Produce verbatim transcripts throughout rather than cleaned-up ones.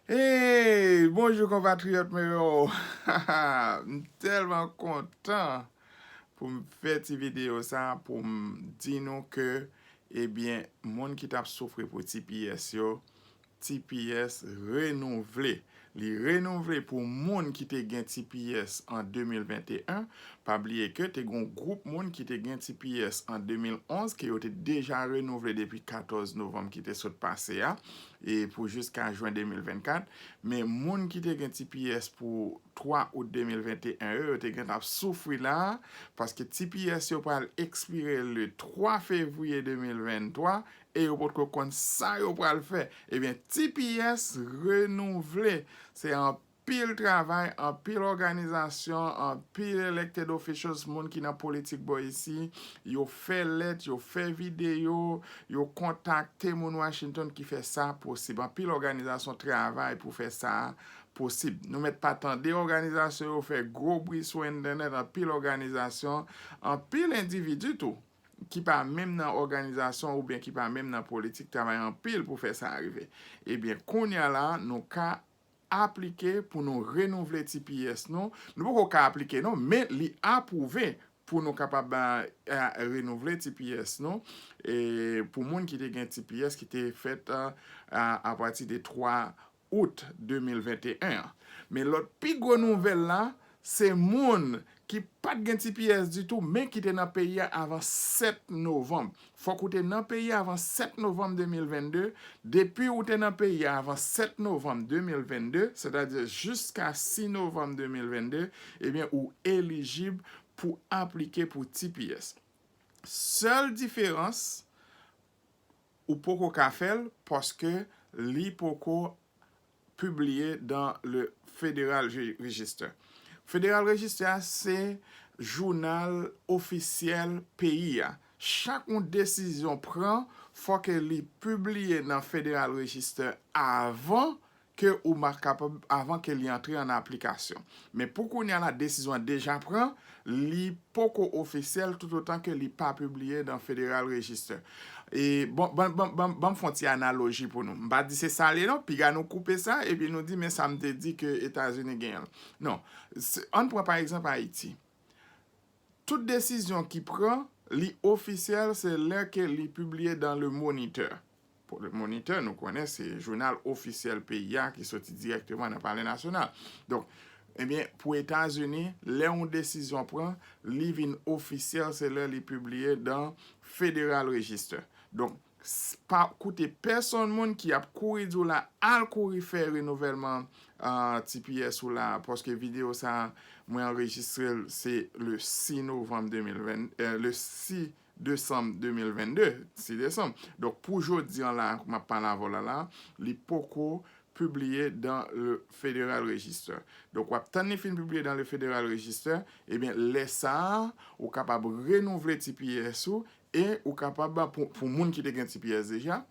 Hey, bonjou konpatriyòt mwen yo. M tèlman kontan pou m fè ti videyo sa pou m di nou ke, ebyen, moun ki t ap soufri pou T P S yo, T P S renouvle. Li renouvle pou moun ki te gen T P S an de mil venteyen. Pa bliye ke te gen yon gwoup moun ki te gen T P S an de mil onz, ke yo te deja renouvle depi katòz novanm ki te sot pase a, e pou jiska jen de mil vennkat. Men moun ki te gen T P S pou twa out de mil venteyen yo, yo te gentan ap soufri la, paske T P S yo pral ekspire le twa fevriye de mil venntwa, e yo potko konn sa yo pral fè. Ebyen, T P S renouvle. Se anpil travay, anpil òganizasyon, anpil elected officials, moun ki nan politik bò isi, yo fè lèt, yo fè videyo, yo kontakte moun Washington ki fè sa posib. Anpil òganizasyon travay pou fè sa posib. Nou mèt pa tande òganizasyon yo fè gwo bri sou entènèt, anpil òganizasyon, anpil endividi tou, ki pa menm nan òganizasyon oubyen ki pa menm nan politik travay anpil pou fè sa rive. Ebyen, kounye a la, nou ka aplike pou nou renouvle T P S nou. Nou poko ka aplike non, men li apwouve pou nou kapab, eh, renouvle T P S nou. E pou moun ki te gen T P S ki te fèt, eh, a, apati de twa out de mil venteyen an. Men lòt pi gwo nouvèl la, se moun ki pa t gen T P S ditou, men ki te nan peyi a avan sèt novanm. Fòk ou te nan peyi a avan sèt novanm de mil vennde. Depi ou te nan peyi a avan sèt novanm de mil vennde, sètadi jiska sis novanm de mil vennde, ebyen, ou elijib pou aplike pou T P S. Sèl diferans, ou poko ka fè l paske li poko pibliye dan le Federal Re-, Register. Federal Register a se jounal ofisyèl peyi a. Chak yon desizyon pran, fò ke li pibliye nan Federal Register avan ke ou ma kapab, avan ke li antre an aplikasyon. Men pou kounye a la, desizyon an deja pran, li poko ofisyèl toutotan ke li pa pibliye nan Federal Register. E bon, ban, ban, ban, ban m fè yon ti analoji pou nou. M pa di se sa l ye non, piga nou koupe sa, epi nou di, men sa m te di ke Etazini genyen l. Non, se, ann pran pa egzanp Ayiti. Tout desizyon ki pran, li ofisyèl, se lè ke li pibliye dan Le Moniteur. Pou Le Moniteur, nou konnen se jounal ofisyèl peyi a ki soti dirèkteman nan Palè Nasyonal. Donk, ebyen, pou Etazini, lè yon desizyon pran, li vin ofisyèl, se lè li pibliye dan Federal Register. Donk, s-, pa koute pèsonn moun ki ap kouri di w la, al kouri fè renouvèlman, ah, T P S ou la, paske videyo sa, mwen anrejistre l, se le sis novanm de mil ven, eh, le sis desanm de mil vennde, sis desanm. Donk, pou jodi an la, m ap pale avè w la, la, li poko pibliye dan le Federal Register. Donk, w ap tann li fin pibliye dan le Federal Register, ebyen, lè sa a, ou kapab renouvle T P S ou, e ou kapab, pou, pou moun ki te gen T P S deja,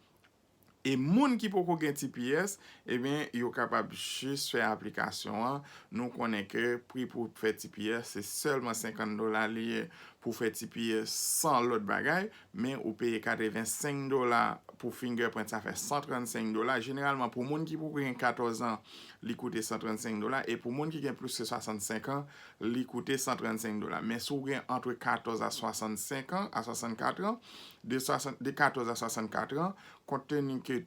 e moun ki poko gen T P S, ebyen, yo kapab jis fè aplikasyon an. Nou konnen ke pri pou fè T P S, se sèlman senkant dola li ye pou fè T P S san lòt bagay, men ou peye katrevensenk dola pou fingerprint, sa fè san trannsenk dola. Jeneralman, pou moun ki poko gen katòz an, li koute san trannsenk dola, e pou moun ki gen plis ke swasannsenk an, li koute san trannsenk dola. Men si w gen antre katòz a swasannsenk an, a swasannkat an, de swasant, de katòz a swasannkat an, kontteni ke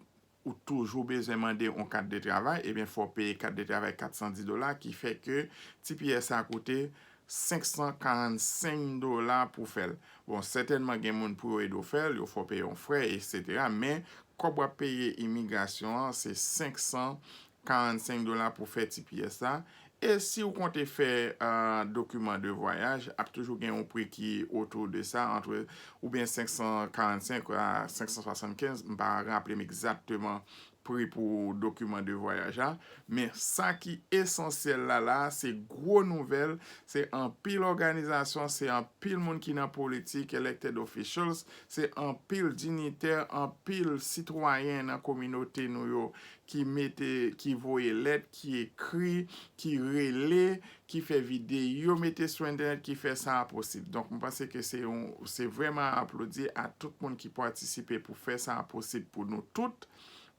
ou toujou bezwen mande yon kat de travay, ebyen, fò w peye kat de travay kat san dis dola, ki fè ke T P S a koute senk san karannsenk dola pou fè l. Bon, sètènman, gen moun pou yo ede w fè l, yo fè w peye yon frè, etsetera. Men, kòb w ap peye imigrasyon an, se senk san karannsenk dola pou fè T P S la. E si w konte fè, ah, dokiman de vwayaj, ap toujou gen yon pri ki otou de sa, antre oubyen senk san karannsenk a senk san swasannkenz, m pa raple m egzakteman pri pou dokiman de vwayaj la. Men sa ki esansyèl la, la, se gwo nouvèl, se anpil òganizasyon, se anpil moun ki nan politik, elected officials, se anpil dinitè, anpil sitwayen nan kominote nou yo ki mete, ki voye lèt, ki ekri, ki rele, ki fè videyo mete sou entènèt, ki fè sa a posib. Donk, mwen panse ke se yon, se vrèman a aplodi a tout moun ki patisipe pou fè sa a posib pou nou tout,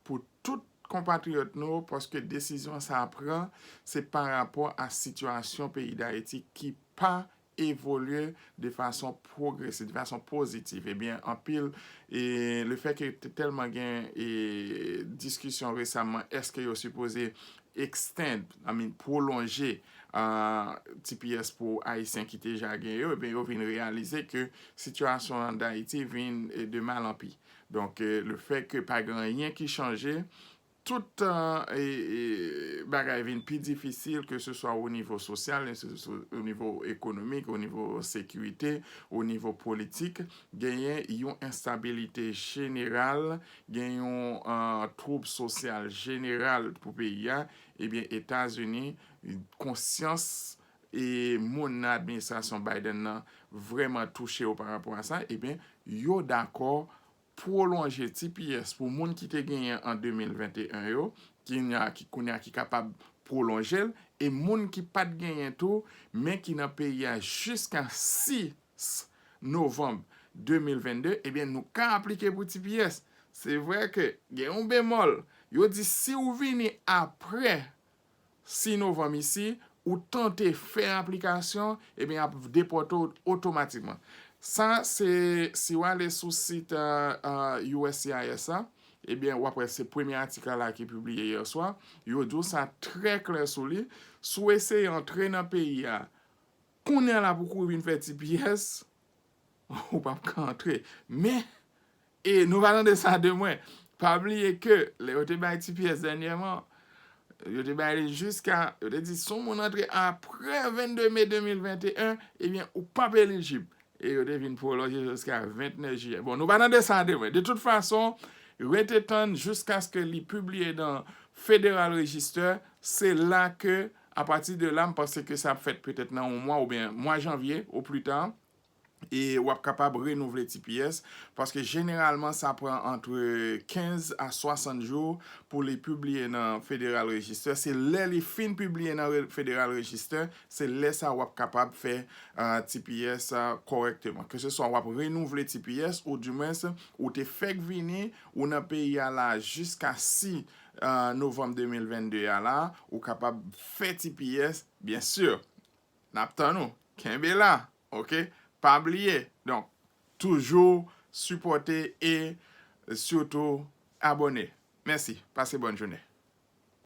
pou tout konpatriyòt nou, paske desizyon sa a pran, se pa rapò a sitiyasyon peyi Dayiti ki pa evolye de fason pwogresif, de fason pozitif. Ebyen, anpil, e lefètke te tèlman gen e diskisyon resaman, èske yo sipoze extend, I mean, pwolonje uh, T P S pou Ayisyen ki te ja gen yo, ebyen, yo vin reyalize ke sitiyasyon an Dayiti vin e, de mal an pi. Donk, e, lefètke pa gen anyen ki chanje, tout uh, e, e, bagay vin pi difisil, ke se swa o nivo sosyal, ke se swa o nivo ekonomik, o nivo sekirite, o nivo politik, genyen yon enstabilite jeneral, gen yon uh, twoub sosyal jeneral pou peyi a, ebyen, Etazini, konsyans e moun nan administrasyon Biden nan vrèman touche yo pa rapò a sa, ebyen, yo dakò pwolonje T P S pou moun ki te genyen an de mil venteyen yo, ki kounye a ki kapab pwolonje l, e moun ki pa t genyen tou, men ki nan peyi a jiska sis novanm de mil vennde, ebyen, nou ka aplike pou T P S. Se vre ke gen yon bemòl, yo di si w vini apre sis novanm isi, ou tante fè aplikasyon, ebyen, y ap depòte w otomatikman. Sa, se si w ale sou sit uh, uh, U S C I S la, ebyen, w ap wè se premye atik la ki pibliye yè swa. Yo di w sa trè klè sou li. Si w eseye antre nan peyi a, kounye a la pou kouri vin fè T P S, ou p ap ka antre. Men, e nou pa tande sa de mwen. Pa bliye ke lè yo te bay T P S dènyèman, yo te bay li jiska, yo te di si yon moun antre apre vennde me de mil venteyen, ebyen, ou p ap elijib. E yo te vin pwolonje jiska ventnèf jiyè. Bon, nou pa tande sa de mwen. De tout fason, rete tann jiskaske li pibliye nan Federal Register. Se la ke, apati de la, m panse ke sa ap fèt petèt nan yon mwa oubyen mwa janvye o pli ta. E w ap kapab renouvle T P S, paske jeneralman sa pran antre kenz a swasant jou pou li pibliye nan Federal Register. Se lè li fin pibliye nan re- Federal Register, se lè sa w ap kapab fè uh, T P S uh, kòrèkteman. Keseswa w ap renouvle T P S, oudimwens ou te fèk vini, ou nan peyi a la jiska sis uh, novanm de mil vennde a la, ou kapab fè T P S, byen si. N ap tann ou. Kenbe la, oke? Pa bliye. Donk, toujou sipòte e sitou abòne. Mèsi. Pase bòn jounen.